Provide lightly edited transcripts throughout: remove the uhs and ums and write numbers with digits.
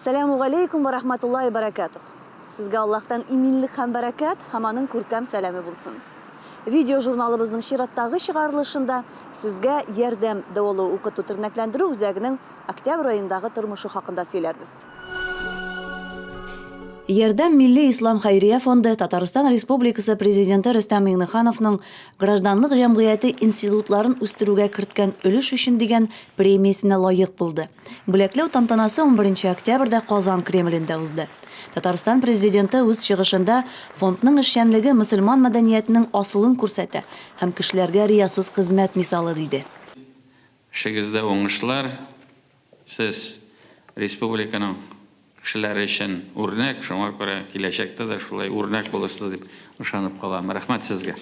Сәламү галәйкүм вә рахматуллаһи бәрәкәтүһ. Сезгә Аллаһтан иминлек һәм бәрәкәт һәм аның күркәм сәламе булсын. Видео журналыбызның чираттагы чыгарылышында сезгә Ярдәм дәвалау укыту тернәкләндерү үзәгенең октябрь аендагы тормышы хакында сөйләрбез. Ярдәм милли ислам хәйрия фонды Татарстан Республикасы Президенты Рөстәм Миңнехановның гражданлык җәмгыяте институтларын үстерүгә керткән өлеш өчен дигән премиясенә лаек булды. Бүләкләү тантанасы унберенче октябрьдә Казан Кремлендә узды. Татарстан Президенты үз чыгышында фондның эшчәнлеге мөселман мәдәниятенең асылын күрсәтә һәм кешеләргә риясыз хезмәт мисалы, диде. Эшегездә уңышлар, сез республиканың кешеләре өчен үрнәк, шуңа күрә киләчәктә дә шулай үрнәк булырсыз дип ышанып калам. Рәхмәт сезгә.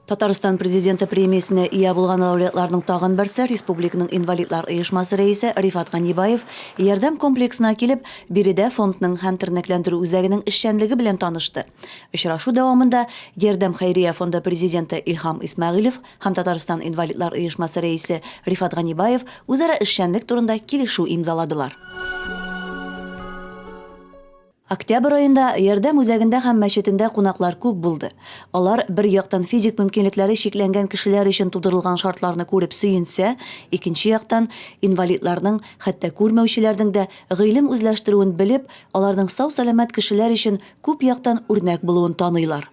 Татарстан Президенты премиясенә ия булган лауреатларның тагын берсе, республиканың инвалидлар оешмасы рәисе Рифат Ганибаев Ярдәм комплексына килеп, биредә фондның һәм тернәкләндерү үзәгенең эшчәнлеге белән танышты. Очрашу дәвамында Ярдәм хәйрия фонды президенты Илһам Исмәгыйлев һәм Татарстан инвалидлар оешмасы рәисе Рифат Ганибаев үзара эшчәнлек турында килешү имзаладылар. Октябрь аенда Ярдәм үзәгендә һәм мәчетендә кунаклар күп булды. Алар, бер яктан, физик мөмкинлекләре чикләнгән кешеләр өчен тудырылган шартларны күреп сөенсә, икенче яктан, инвалидларның, хәтта күрмәүчеләрнең дә гыйлем үзләштерүен белеп, аларның сау-сәламәт кешеләр өчен күп яктан үрнәк булуын таныйлар.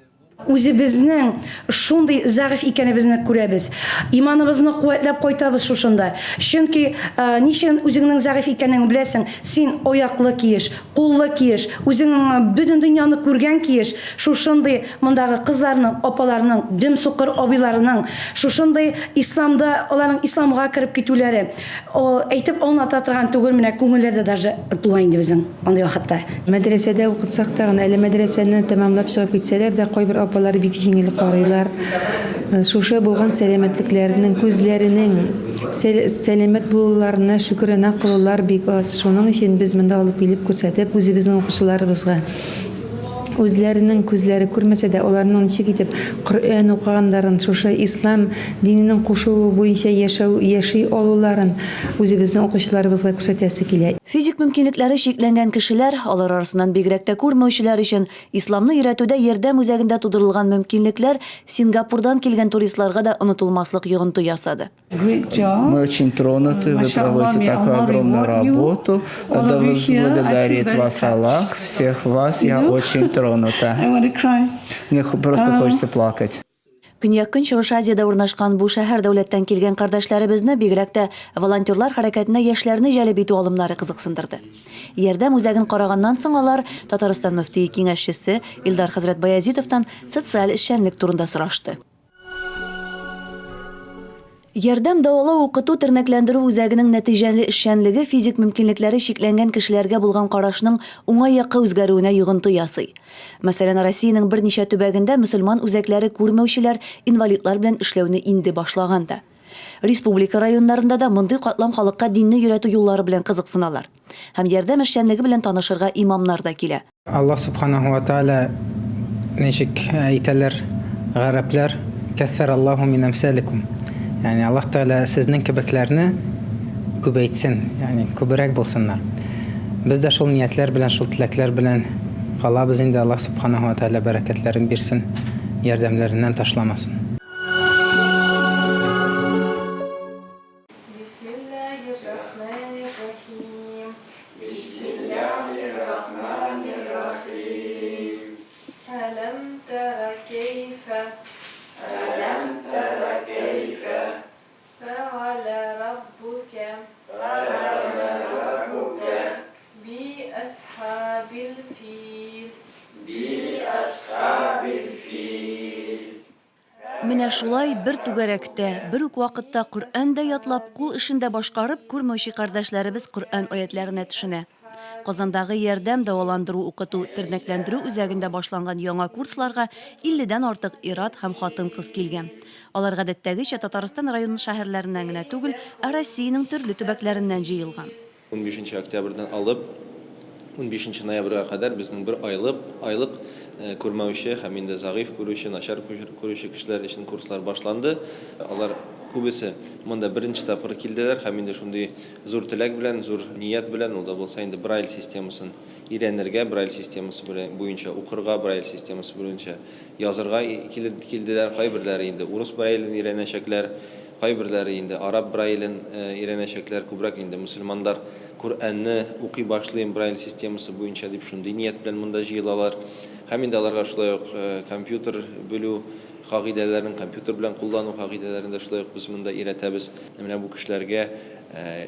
Үзебезнең шундый зәгыйфь икәнебезне күрәбез. Иманыбызны куәтләп кайтабыз шушында. Чөнки ничек үзеңнең зәгыйфь икәнеңне беләсең, син аяклы киеш, куллы киеш, үзең бөтен дөньяны күргән киеш, шушындый мондагы кызларның, апаларның, дөм сукыр абыйларының, шушындый исламда аларның исламга кереп китүләре, Әйтеп аңлата торган түгел, менә күңелләр дә даже тула инде безнең андый вакытта. Мәдрәсәдә укытсак тагын, әле мәдрәсәне тәмамлап чыгып китсәләр дә, кайбер апалар бик җиңел карыйлар. Шушы булган сәламәтлекләренең, күзләренең сәламәт булуларына шөкерана кылулар бик аз. Шуның өчен без монда алып килеп күрсәтеп, үзебезнең укучыларыбызга үзләренең күзләре күрмәсә дә, аларның ничек итеп Коръән укыганнарын, шушы ислам диненең кушуы буенча яшәү, яши алуларын үзебезнең укучыларыбызга күрсәтәсе килә. Физик мөмкинлекләре чикләнгән кешеләр, алар арасыннан бигрәк тә күрмәүчеләр өчен исламны өйрәтүдә Ярдәм үзәгендә тудырылган мөмкинлекләр Сингапурдан килгән туристларга да онытылмаслык йогынты ясады. Мы очень тронуты, вы проводите такую огромную работу. Да возблагодарит вас Аллах, всех вас, я очень тронута. Мне просто хочется плакать. Көньяк-Көнчыгыш Азиядә урнашкан бу шәһәр-дәүләттән килгән кардәшләребезне бигрәк тә волонтерлар хәрәкәтенә яшьләрне җәлеп итү алымнары кызыксындырды. Ярдәм үзәген караганнан соң алар Татарстан мөфтие киңәшчесе Илдар хәзрәт Баязитовтан социаль эшчәнлек турында сорашты. Ярдәм дәвалау-укыту тернәкләндерү үзәгенең нәтиҗәле эшчәнлеге физик мөмкинлекләре чикләнгән кешеләргә булган карашның уңай якка үзгәрүенә йогынты ясый. Мәсәлән, Россиянең берничә төбәгендә мөселман үзәкләре күрмәүчеләр, инвалидлар белән эшләүне инде башлаган да. Республика районнарында да мондый катлам халыкка динне өйрәтү юллары белән кызыксыналар. Һәм Ярдәм эшчәнлеге белән танышырга имамнар да килә. Аллаһ Сүбхәнәһү вә Тәгалә ничек әйтәләр гарәпләр, Кәссәраллаһу мин әмсәликум. Ягъни Аллаһ Тәгалә сезнең кебекләрне күбәйтсен, ягъни күбрәк булсыннар. Без дә шул ниятләр белән, шул теләкләр белән калабыз инде, Аллаһ Сүбхәнәһү вә Тәгалә бәрәкәтләрен бирсен, ярдәмнәреннән ташламасын. Бисмиллаһир-рахманир-рахим. Бисмиллаһир-рахманир-рахим. Әләм тәрә кәйфә. Әләм тәрә кәйфә. Фәгалә раббукә. Фәгалә раббукә. Би әсхабил фил. Би әсхабил фил. Менә шулай бер түгәрәктә, бер үк вакытта Коръән дә ятлап, кул эшен дә башкарып, күрмәүче кардәшләребез Коръән аятьләренә төшенә. Казандагы Ярдәм дәваландыру-укыту тернәкләндерү үзәгендә башланган яңа курсларга илледән артык ир-ат һәм хатын-кыз килгән. Алар гадәттәгечә Татарстан район-шәһәрләреннән генә түгел, ә Россиянең төрле төбәкләреннән җыелган. Унбишенче октябрьдән алып унбишенче ноябрьгә кадәр безнең бер айлык, айлык күрмәүче һәм инде зәгыйфь күрүче, начар күрүче кешеләр өчен курслар башланды. Алар күбесе монда беренче тапкыр килделәр һәм инде шундый зур теләк белән, зур ният белән, ул да булса инде Брайль системасын өйрәнергә, Брайль системасы буенча укырга, Брайль системасы буенча язырга килделәр. Кайберләре инде урыс Брайлен өйрәнәчәкләр, кайберләре инде араб Брайлен өйрәнәчәкләр. Күбрәк инде мөселманнар Коръәнне укый башлыйм Брайль системасы буенча дип шундый ният белән монда җыелалар. Һәм инде аларга шулай ук компьютер белү кагыйдәләрен, компьютер белән куллану кагыйдәләрен дә шулай ук без монда өйрәтәбез. Менә бу кешеләргә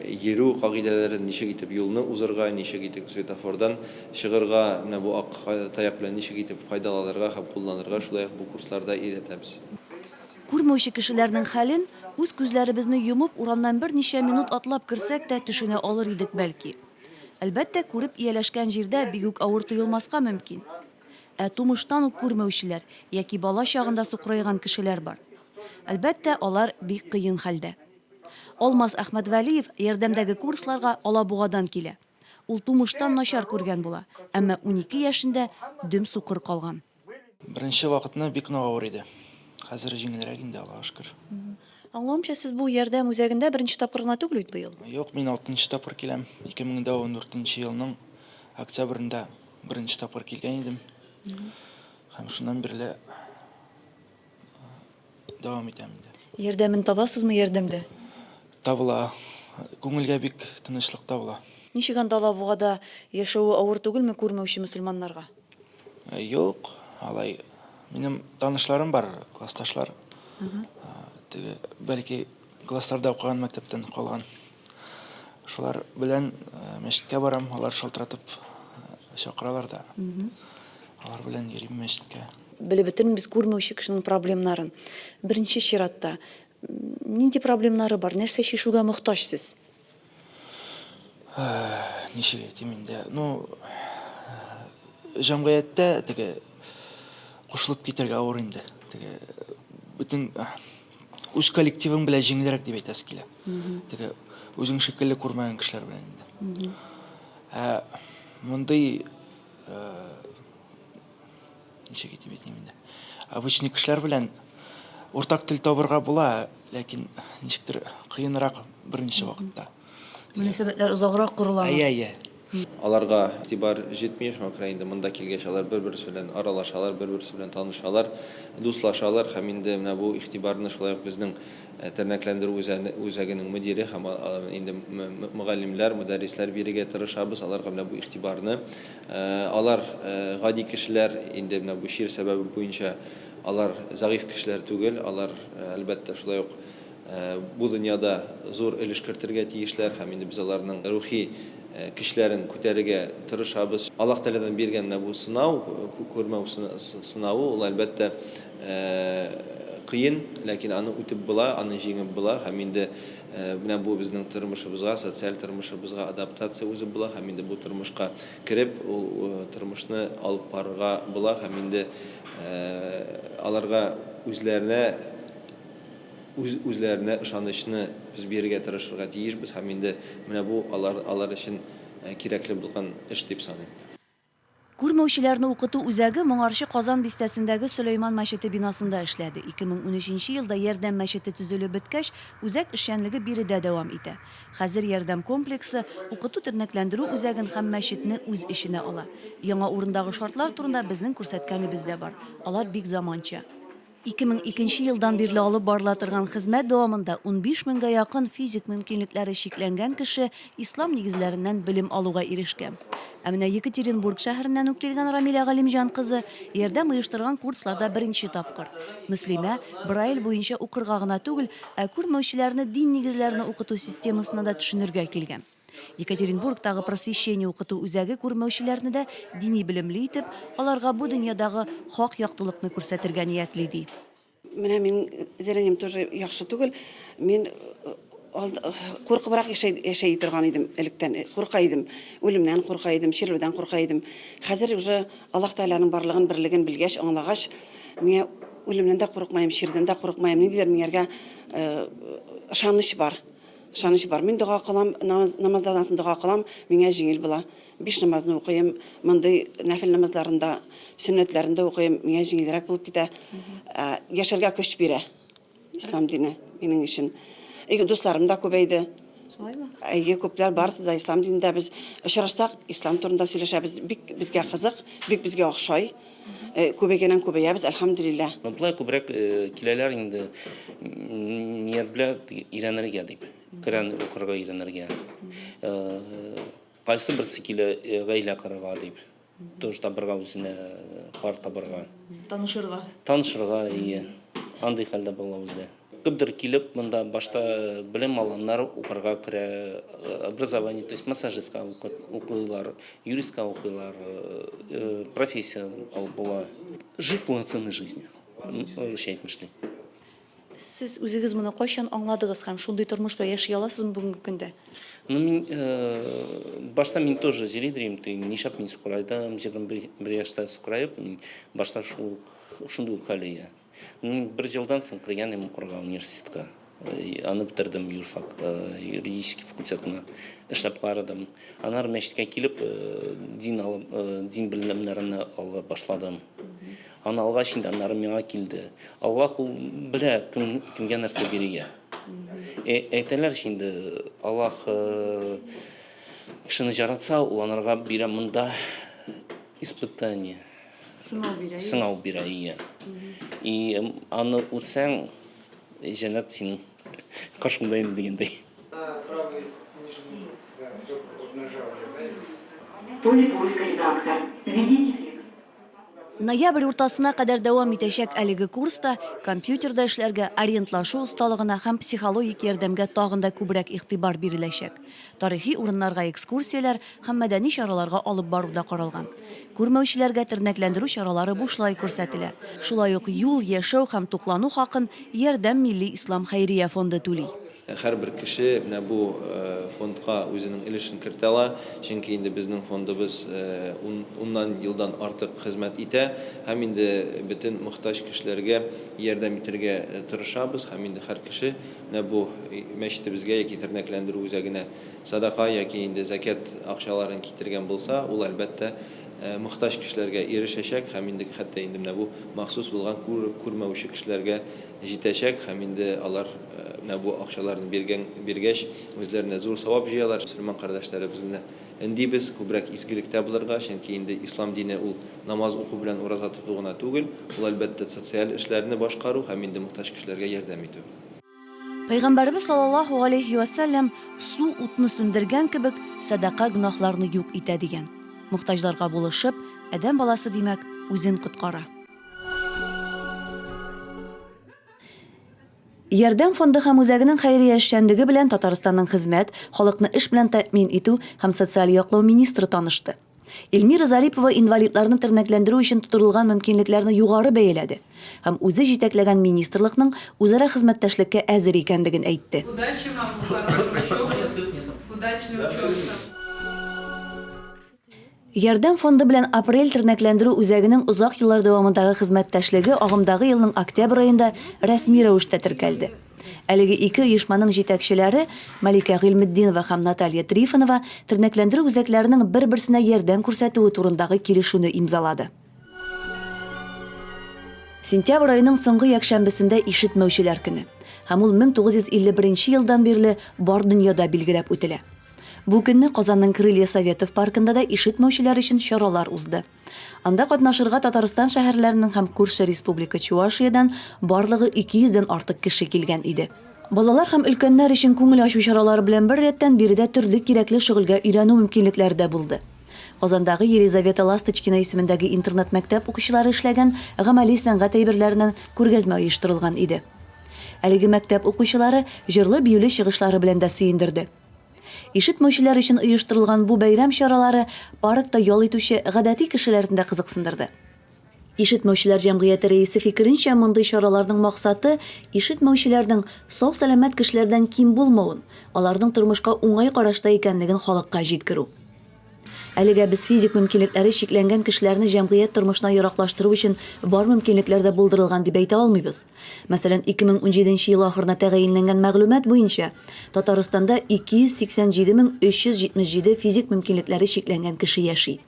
йөрү кагыйдәләрен, ничек итеп юлны узырга, ничек итеп светофордан чыгырга, менә бу ак таяк белән ничек итеп файдаланырга һәм кулланырга шулай ук бу курсларда өйрәтәбез. Күрмәүче кешеләрнең хәлен, үз күзләребезне йомып, урамнан берничә минут атлап керсәк тә төшенә алыр идек, бәлки. Әлбәттә, күреп ияләшкән җирдә бик үк авыр тоелмаска мөмкин. Ә тумыштан ук күрмәүчеләр яки бала чагында сукырайган кешеләр бар. Әлбәттә, алар бик кыен хәлдә. Алмаз Әхмәтвәлиев Ярдәмдәге курсларга Алабугадан килә. Ул тумыштан начар күргән була, әмма 12 яшендә дөм сукыр калган. Беренче вакытны бик нык авыр иде. Хәзер җиңелрәк инде, Аллага шөкер. Аңлавымча, сез бу Ярдәм үзәгендә беренче тапкыр гына түгел бит быел? Юк, мин алтынчы тапкыр киләм. 2014 нче елның октябрендә беренче тапкыр килгән идем. Һәм шуннан бирле дәвам итәм инде. Ярдәмен табасызмы Ярдәмдә? Табыла. Күңелгә бик тынычлык табыла. Ничек анда Алабугада яшәве авыр түгелме күрмәүче мөселманнарга? Юк, алай. Минем танышларым бар, классташлар. Теге, бәлки, классларда укыган мәктәптән калган. Шулар белән мәчеткә барам, алар шалтыратып чакыралар да. Алар белән йөрим мәчеткә. Белеп бетермибез күрмәүче кешенең проблемнарын. Беренче чиратта, нинди проблемнары бар, нәрсә чишүгә мохтаҗ сез? Ничек әйтим инде, ну, җәмгыятьтә теге кушылып китәргә авыр инде. Теге бөтен үз коллективың белән җиңелрәк дип әйтәсе килә. Теге үзең шикелле күрмәгән кешеләр белән инде. Ә мондый ничек итеп әйтим инде, обычный кешеләр белән уртак тел табырга була, ләкин ничектер кыенрак беренче вакытта. Мөнәсәбәтләр озаграк корыламы? Әйе, әйе. Аларга игътибар җитми, шуңа күрә инде монда килгәч алар бер-берсе белән аралашалар, бер-берсе белән танышалар, дуслашалар һәм инде менә бу игътибарны шулай ук безнең Тернәкләндерү үзәгенең мөдире һәм инде мөгаллимләр, мөдәррисләр бирергә тырышабыз аларга менә бу игътибарны. Алар гади кешеләр, инде менә бу чир сәбәбе буенча алар зәгыйфь кешеләр түгел, алар, әлбәттә, шулай ук бу дөньяда зур өлеш кертергә тиешләр һәм инде без аларның рухи көчләрен күтәрергә тырышабыз. Аллаһ Тәгаләдән биргән менә бу сынау, күрмәү сынавы, ул, әлбәттә, Кыен, ләкин аны үтеп була, аны җиңеп була һәм инде менә бу безнең тормышыбызга, социаль тормышыбызга адаптация узып була һәм инде бу тормышка кереп, ул тормышны алып барырга була һәм инде аларга үзләренә үз үзләренә ышанычны без бирергә тырышырга тиешбез һәм инде менә бу алар алар өчен кирәкле булган эш дип саныйм. Күрмәүчеләрне укыту үзәге моңарчы Казан бистәсендәге Сөләйман мәчете бинасында эшләде. 2013 нче елда Ярдәм мәчете төзелеп беткәч, үзәк эшчәнлеге биредә дәвам итә. Хәзер Ярдәм комплексы укыту-тернәкләндерү үзәген һәм мәчетне үз эченә ала. Яңа урындагы шартлар турында безнең күрсәткәнебез дә бар. Алар бик заманча. 2002 нче елдан бирле алып барыла торган хезмәт дәвамында 15 меңгә якын физик мөмкинлекләре чикләнгән кеше ислам нигезләреннән белем алуга ирешкән. Ә менә Екатеринбург шәһәреннән үк килгән Рамилә Галимҗан кызы Ярдәм оештырган курсларда беренче тапкыр. Мөслимә Брайль буенча укырга гына түгел, ә күрмәүчеләрне дин нигезләренә укыту системасына да төшенергә килгән. Екатеринбургтагы Просвещение укыту үзәге күрмәүчеләрне дә дини белемле итеп, аларга бу дөньядагы хак яктылыкны күрсәтергә ниятли, ди. Менә минем зрением тоже яхшы түгел. Мин куркыбрак яшәй торган идем электән. Курка идем. Үлемнән курка идем, чирләүдән курка идем. Хәзер уже Аллаһ Тәгаләнең барлыгын, берлеген белгәч, аңлагач, миңа үлемнән дә курыкмаем, чирдән дә курыкмаем. Ниндидер миңәргә ышаныч бар. Ышаныч бар. Мин дога кылам, намазлардан соң дога кылам, миңа җиңел була. Биш намазны укыйм, мондый нәфел намазларын да, сөннәтләрен дә укыйм, миңа җиңелрәк булып китә. Яшәргә көч бирә ислам дине. минем өчен. И дусларым да күбәйде. Шулаймы? Әйе, күпләр барысы да ислам динендә. Без очрашсак, ислам турында сөйләшәбез. Бик безгә кызык, бик безгә охшай. Э, күбәйгәннән күбәябез, әлхәмдүлилләһ. Ну, болай күбрәк э, киләләр инде ният белән өйрәнергә дип. Коръән укырга өйрәнергә. Э, кайсы берсе килә гаилә корырга дип. Тоже табырга үзенә пар табырга. Танышырга. Танышырга, ие. Андый хәлдә була бездә. Күпдер килеп монда башта белем ала, аннары укырга керә, образование, то есть массажистка укыйлар, юристка укыйлар, профессия алып була. Жить полноценной жизнью, русча әйтмешли. Сез үзегез моны кайчан аңладыгыз һәм шундый тормыш белән яши аласызмы бүгенге көндә? Ну, мин, э, башта мин тоже зиридер идем, нишләп мин сукырайдым, 21 яшьтә сукыраеп, мин башта шул шундый ук хәл ия. Ну, бер елдан соң кергән идем укырга университетка. Э, аны бетердем юрфак, э, юридический факультетны эшләп карадым. Аннары мәчеткә килеп, дин алып, дин белемнәрен ала башладым. Аны алгач инде аннары миңа килде. Аллаһ ул белә кем, кемгә нәрсә бирергә. Э, әйтәләр инде Аллаһ э, кешене жаратса, ул анарга бирә монда испытание. Сынау бирә. Сынау бирә, ия. И аны үтсәң, җәннәт синең каршыңда инде дигәндәй. Поле поиска редактор. Введите текст. Ноябрь уртасына кадәр дәвам итәчәк әлеге курста компьютерда эшләргә, ориентлашу осталыгына һәм психологик ярдәмгә тагын да күбрәк игътибар биреләчәк. Тарихи урыннарга экскурсияләр һәм мәдәни чараларга алып бару да каралган. Күрмәүчеләргә тернәкләндерү чаралары бушлай күрсәтелә. Шулай ук юл, яшәү һәм туклану хакын Ярдәм милли ислам хәйрия фонды түли. Һәрбер кеше менә бу фондка үзенең өлешен кертә ала, чөнки инде безнең фондыбыз уннан елдан артык хезмәт итә һәм инде бөтен мохтаҗ кешеләргә ярдәм итәргә тырышабыз һәм инде һәр кеше менә бу мәчетебезгә яки тернәкләндерү үзәгенә садака яки инде зәкят акчаларын китергән булса, ул әлбәттә мохтаҗ кешеләргә ирешәчәк һәм инде хәтта инде менә бу махсус булган күрмәүче кешеләргә җитәчәк һәм инде алар менә бу акчаларны биргән биргәч үзләренә зур савап җыялар. Мөселман кардәшләребезне өндибез күбрәк изгелектә булырга, чөнки инде ислам дине ул намаз уку белән ураза тоту гына түгел, ул әлбәттә социаль эшләрне башкару һәм инде мохтаҗ кешеләргә ярдәм итү. Пәйгамбәребез саллаллаһу галәйһи вә сәлләм, Су утны сүндергән кебек, сәдака гөнаһларны юк итә, дигән. Мохтаҗларга булышып, адәм баласы, димәк, үзен коткара. Ярдәм фонды һәм үзәгенең хәйрия эшчәнлеге белән Татарстанның хезмәт, халыкны эш белән тәэмин итү һәм социаль яклау министры танышты. Эльмира Зарипова инвалидларны тернәкләндерү өчен тудырылган мөмкинлекләрне югары бәяләде һәм үзе җитәкләгән министрлыкның үзара хезмәттәшлеккә әзер икәнлеген әйтте. Удачи вам, хорошей учебы, удачно учиться. Ярдәм фонды белән Апрель тернәкләндерү үзәгенең озак еллар дәвамындагы хезмәттәшлеге агымдагы елның октябрь аенда рәсми рәвештә теркәлде. Әлеге ике оешманың җитәкчеләре Маликә Гыйльметдинова һәм Наталья Трифонова тернәкләндерү үзәкләренең бер-берсенә ярдәм күрсәтүе турындагы килешүне имзалады. Сентябрь аеның соңгы якшәмбесендә Ишетмәүчеләр көне. Һәм ул 1951 елдан бирле бар дөньяда билгеләп үтелә. Бу көнне Казанның Крылья Советов паркында да ишетмәүчеләр өчен чаралар узды. Анда катнашырга Татарстан шәһәрләренең һәм күрше республика Чувашиядән барлыгы 200 дән артык кеше килгән иде. Балалар һәм өлкәннәр өчен күңел ачу чаралары белән беррәттән биредә төрле кирәкле шөгыльгә өйрәнү мөмкинлекләре дә булды. Казандагы Елизавета Ласточкина исемендәге интернат-мәктәп укучылары эшләгән гамәли сәнгать әйберләреннән күргәзмә оештырылган иде. Әлеге мәктәп укучылары җырлы-биюле чыгышлары белән дә сөендерде. Ишетмәүчеләр өчен оештырылган бу бәйрәм чаралары паркта ял итүче гадәти кешеләрне дә кызыксындырды. Ишетмәүчеләр җәмгыяте рәисе фикеренчә, мондый чараларның максаты, ишетмәүчеләрнең сау-сәламәт кешеләрдән ким булмавын, аларның тормышка уңай карашта икәнлеген халыкка җиткерү. Әлегә без физик мөмкинлекләре чикләнгән кешеләрне җәмгыять тормышына яраклаштыру өчен бар мөмкинлекләр дә булдырылган дип әйтә алмыйбыз. Мәсәлән, 2017 ел ахырына тәгаенләнгән мәгълүмат буенча, Татарстанда 287 377 физик мөмкинлекләре чикләнгән кеше яши.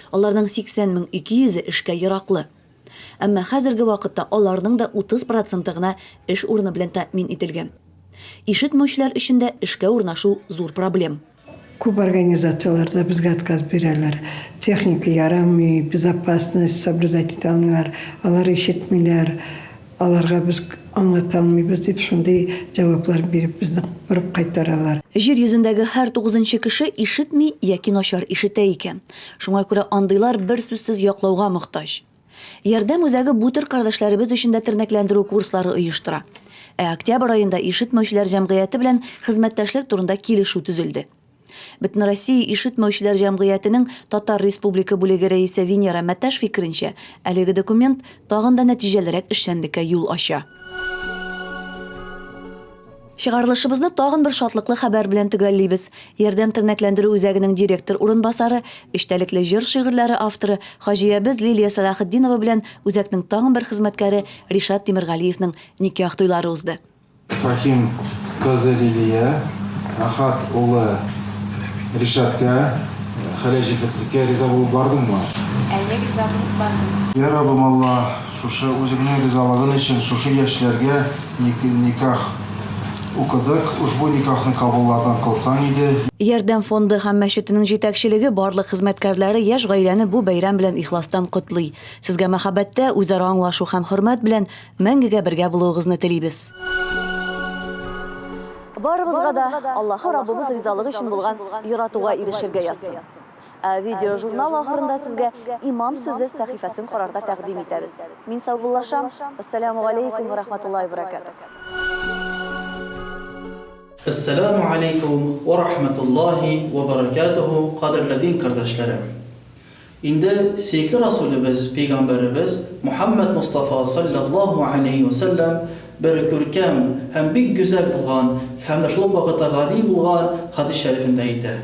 Аларның 80 200-е эшкә яраклы. Әмма хәзерге вакытта аларның да 30 проценты гына эш урыны белән тәэмин ителгән. Ишетмәүчеләр өчен дә эшкә урнашу зур проблем. Күп организацияләр дә безгә отказ бирәләр. Техника ярамый, безопасность соблюдать итә алмыйлар, алар ишетмиләр, аларга без аңлата алмыйбыз дип шундый җаваплар биреп безне борып кайтаралар. Җир йөзендәге һәр тугызынчы кеше ишетми яки начар ишетә икән. Шуңа күрә андыйлар берсүзсез яклауга мохтаҗ. Ярдәм үзәге бу төр кардәшләребез өчен дә тернәкләндерү курслары оештыра. Ә октябрь аенда Ишетмәүчеләр җәмгыяте белән хезмәттәшлек турында килешү төзелде. Бөтенроссия ишетмәүчеләр җәмгыятенең Татар Республика бүлеге рәисе Венера Мәтәш фикеренчә, әлеге документ тагын да нәтиҗәлерәк эшчәнлеккә юл ача. Чыгарылышыбызны тагын бер шатлыклы хәбәр белән төгәллибез. Ярдәм тернәкләндерү үзәгенең директор урынбасары, эчтәлекле җыр шигырьләре авторы, хаҗиябез Лилия Сәлахетдинова белән үзәкнең тагын бер хезмәткәре Ришат Тимергалиевның никах туйлары узды. Фахим кызы Лилия Әхәт улы Ришатка хәләл җефетлеккә риза булып бардыңмы? Әйе, риза булып бардым. Йа Раббым Аллаһ, шушы үзеңнең ризалыгын өчен шушы яшьләргә Никах укыдык, ушбу никахны кабуллардан кылсаң иде. Ярдәм фонды һәм мәчетенең җитәкчелеге барлык хезмәткәрләре яшь гаиләне бу бәйрәм белән ихластан котлый. Сезгә мәхәббәттә, үзара аңлашу һәм хөрмәт белән мәңгегә бергә булуыгызны телибез. Барыбызга да Аллаһы Раббыбыз ризалыгы өчен булган яратуга ирешергә язсын. Ә видеожурнал ахырында сезгә Имам сүзе сәхифәсен карарга тәкъдим итәбез. Мин саубуллашам. Әссәләмү галәйкүм вә рахматуллаһи вә бәрәкәтүһ. Әссәләмү аләйкүм вә рахматуллаһи вә бәрәкәтүһү, кадерле дин кардәшләрем! Инде сөекле Расүлебез, пәйгамбәребез Мухәммәд Мостафа салләллаһу аләйһи вә сәлләм бер күркәм һәм бик гүзәл булган һәм дә шул ук вакытта гади булган хәдис шәрифендә әйтә,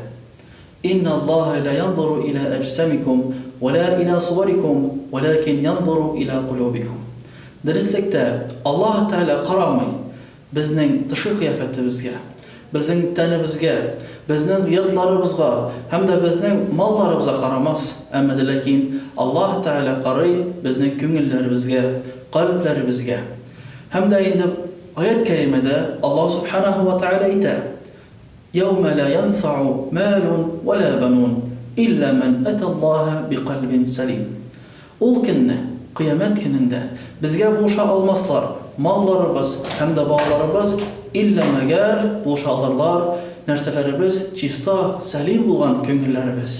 Инна Аллаһа ла янзуру иля әҗсамикум вә ла иля суарикум, вәләкин янзуру иля кулубикум. Дөреслектә, Аллаһ Тәгалә карамый безнең тышкы кыяфәтебезгә, безнең тәнебезгә, безнең йортларыбызга һәм дә безнең малларыбызга карамас, әмма дә ләкин Аллаһ Тәгалә карый безнең күңелләребезгә, кальбләребезгә. Һәм дә инде аять кәримәдә Аллаһ Сүбхәнәһү вә Тәгалә әйтә, Йәүмә лә янфәгү мәлүн вә лә бәнүн, илля мән әтәллаһә бикальбин сәлим. Ул көнне, Кыямәт көнендә, безгә булыша алмаслар малларыбыз һәм дә балаларыбыз, илля мәгәр булыша алырлар нәрсәләребез чиста, сәлим булган күңелләребез.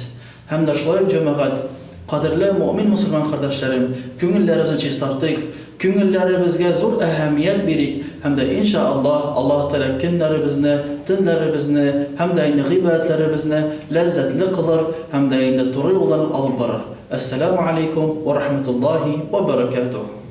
Һәм дә шулай ук, җәмәгать, кадерле мөэмин-мөселман кардәшләрем, күңелләребезне чистартыйк, күңелләребезгә зур әһәмият бирик һәм дә, инша Аллаһ, Аллаһ Тәгалә көннәребезне, төннәребезне һәм дә инде гыйбадәтләребезне ләззәтле кылыр һәм дә инде туры юлдан алып барыр. Әссәләмү аләйкүм вә рахмәтуллаһи вә бәрәкәтүһ.